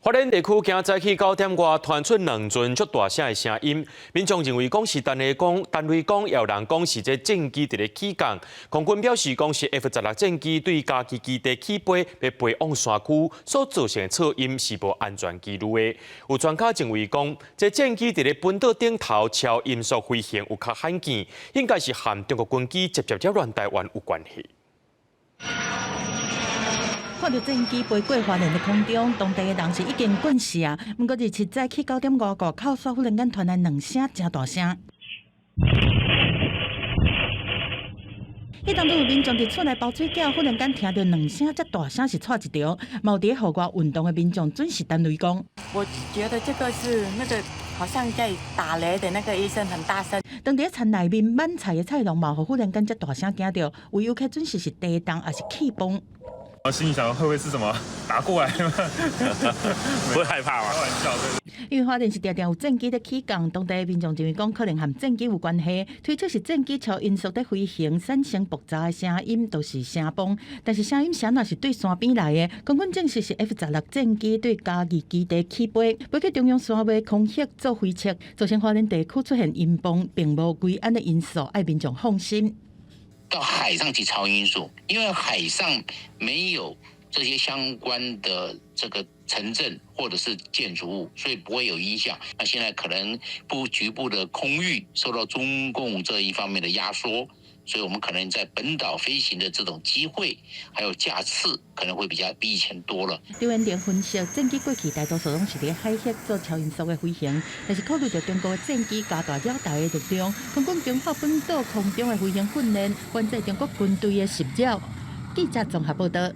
花蓮地區今早起9點外傳出兩陣足大聲的聲音，民眾認為講是彈雷講，彈雷講，也有人講是這戰機佇咧起降。空軍表示講是 F-16戰機對嘉義基地起飛，欲飛往山區所造成的噪音是無安全疑慮的。有專家認為講，這戰機佇咧本島頂頭超音速飛行有較罕見，應該是和中國軍機直接擾亂台灣有關係。看著戰機飛過花蓮的空中，當地的人是已經慣勢啊。毋過27早起9點外，外口煞忽然間傳來兩聲誠大聲。彼當陣有民眾佇厝內包水餃，忽然間聽著兩聲遮大聲，是𤆬一著。嘛有佇戶外運動的民眾準是彈雷講。我覺得這個是那個好像在打雷的那個一聲很大聲。當佇田內面買菜的菜農嘛，予忽然間遮大聲驚著，有遊客準是是地動抑是氣崩。我心裡想，會不會是什麼打過來？不會害怕嗎？開玩笑。因為花蓮是定定有戰機佇起降，當地民眾認為講可能和戰機有關係，推測是戰機超音速佇飛行產生爆炸的聲音，都是聲崩。但是聲音啥若是對山邊來的，空軍證實是 F-16戰機對嘉義基地起飛，飛去中央山脈空域做飛測，造成花蓮地區出現音崩，並無危安的因素，愛民眾放心。到海上去超音速，因為海上沒有這些相關的這個城鎮或者是建築物，所以不會有影響。那現在可能不局部的空域受到中共這一方面的壓縮，所以我們可能在本島飛行的這種機會，還有架次可能會比較比以前多了。張元玲分析，戰機過去大多數攏是佇海域做超音速的飛行，但是考慮著中國的戰機加大繞台的力量，空軍強化本島空中的飛行訓練，反制中國軍隊的襲擾。記者綜合報道。